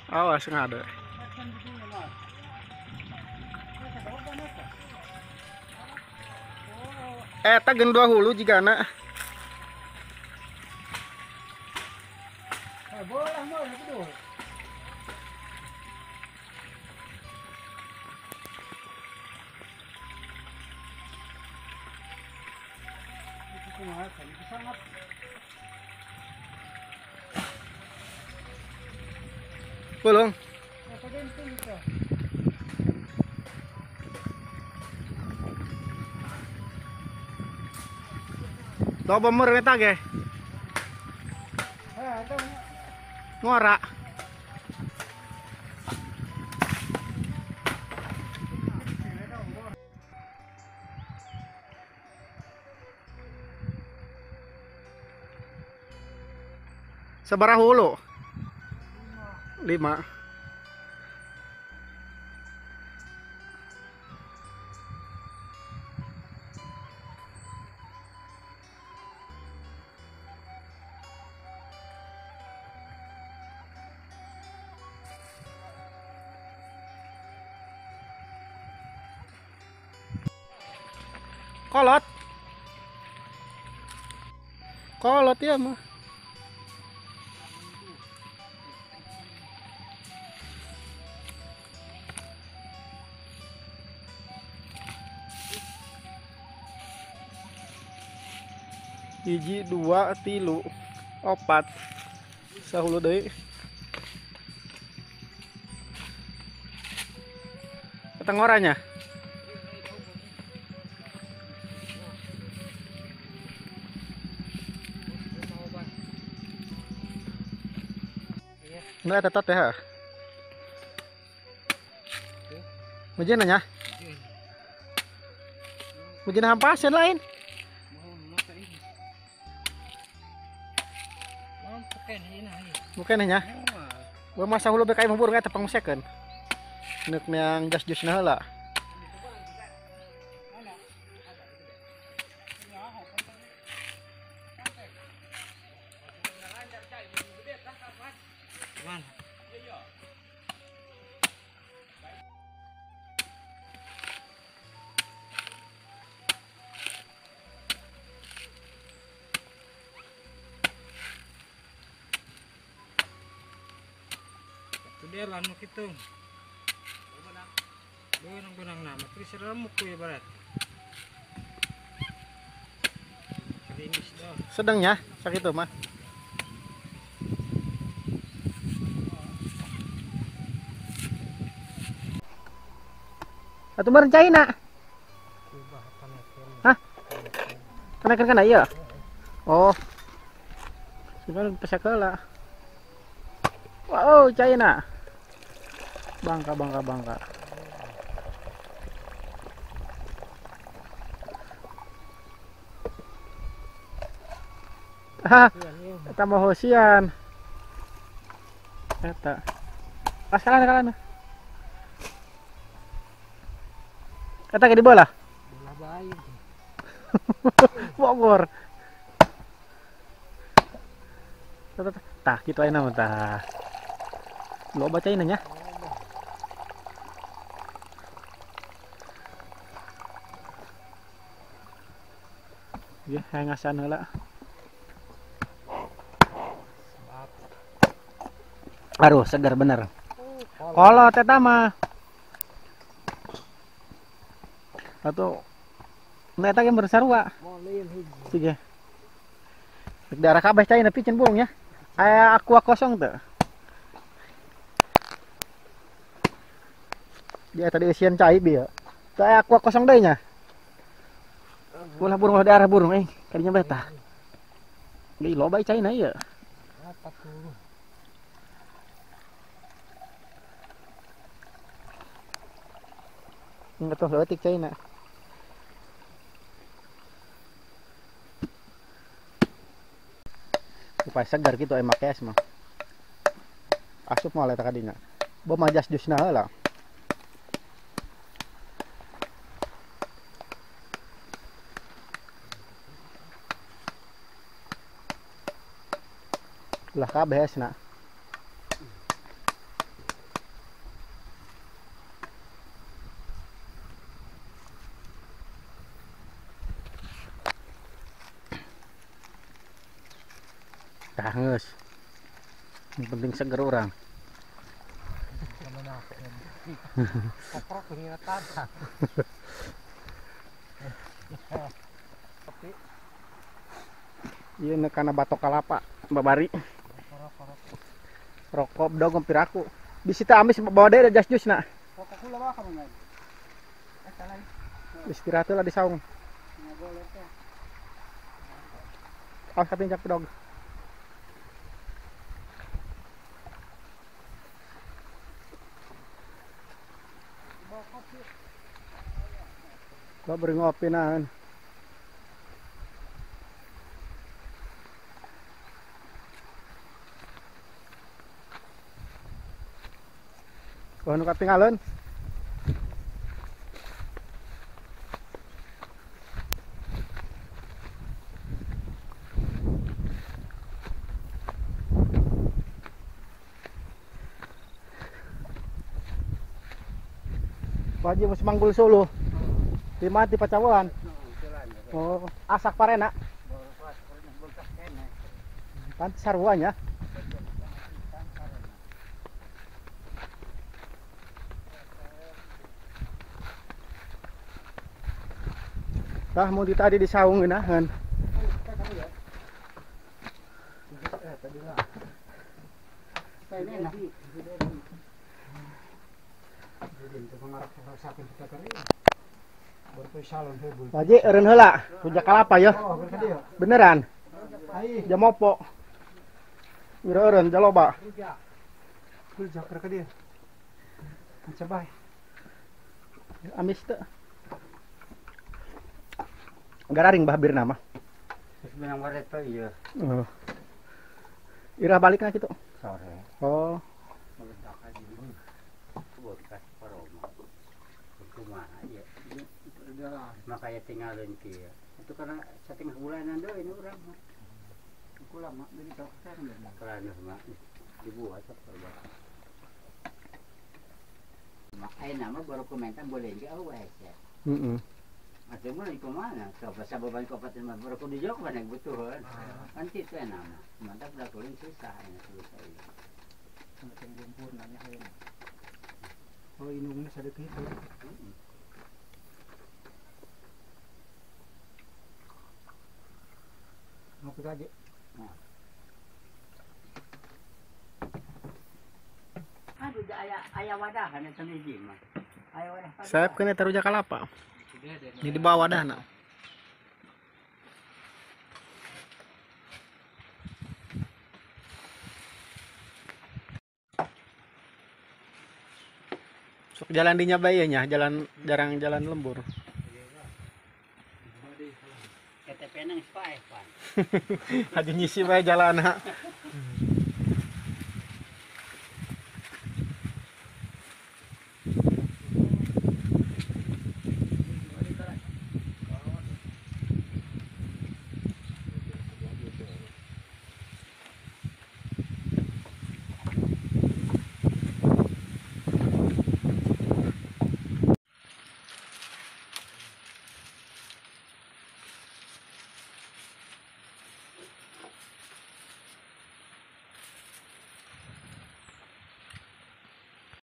Awas ngade. Eta gen dua hulu jigana. Pulung. Loba meureun eta ge. Ngora. Sabaraha hulu? 5. Kolot. Kolot ya mah. Hiji, 2, 3, 4. Sahulu deui. Eta ngoranya. Nggak tetap ya. Mujina nya. Mujina hampasan lain. Bukan nya. Gua masa hulu BKI mabur eta pangmusekeun. Neuk meang jas jusna heula. Delan mo kitung. Benang-benang nama terus remuk ya barat. Sedangnya sakit tuh mah. Atau bareng China? Hah? Kenakan kana iya? Oh. Sebenarnya pesakala. Wow, China. Bangka, bangka, bangka. Hah, eta mah hosian. Eta. Pas kalah kalah. Eta ke di bola? Bola bae. Bogor. Tah, kitu ayeuna mah tah. Loba caina nya. Ya, hangasan heula. Aduh, segar bener. Kolot eta mah. Atau eta ge bersarua. Sige. Darah kabeh cai nepi cen burung ya. Aya aqua kosong teu. Dia tadi eusian cai bieu. Teu aya aqua kosong deui nya. Ulah burung ulah daerah burung kadinya bae tah. Deui loba caina ieu. Enggak tahu leutik caina. Supaya segar gitu emak es mah. Asup moal eta kadinya. Bo majas jusna heula. Lah kabeh esna. Tah geus. Yang penting seger urang. Koprok peringatan. Iya nekana batok kalapa babari. Rokok dog piraku. Bisi teh amis bawa deui jas jus na. Rokok kula mah kamu ngan. Istirahat lah di saung. Awas katinjak dog. Kau beri ngopi nahan. Wah, nu katinggalan. Wajib mesti manggul Solo. Lima di Pacawan. Oh, asak parena. Pantes sarua nya. Tah mau di tadi di saung ngeunaheun. Wajib eureun heula, rujak kalapa ya. Beneran. Jamopo. Mira eureun jaloba. Rujak ka dieu. Coba. Amis teu. Gararing bah bir nama. Terus benang waret tuh iya. Oh. Irah balik na kitu. Sore. Oh. Meledak aja. Bekas paroma. Kumaha ieu. Makanya tinggalin kieu. Itu karena setengah bulanan deui ini urang. Ku lama jadi tau kan. Karena mah dibuat apa. Makanya nama baru komentar boleh ge awas ya. Heeh. Atau mau di mana? Coba sababan kabupaten mah baru kudu jauh mana butuhan. Kan kitu nama. Mantap dah kuling susah ini susah ini. Macam lumpur nanya ayo. Oh inungnya sadek itu. Ngopi aja. Nah. Aduh, aya wadahan eta hiji mah. Aya wadah. Saya kena taruh kalapa. Ini di bawah dah nak. Sok jalan di nyabai nya, jalan jarang jalan lembur. KTP nang spae pan. Haji nyisi bae jalan ha.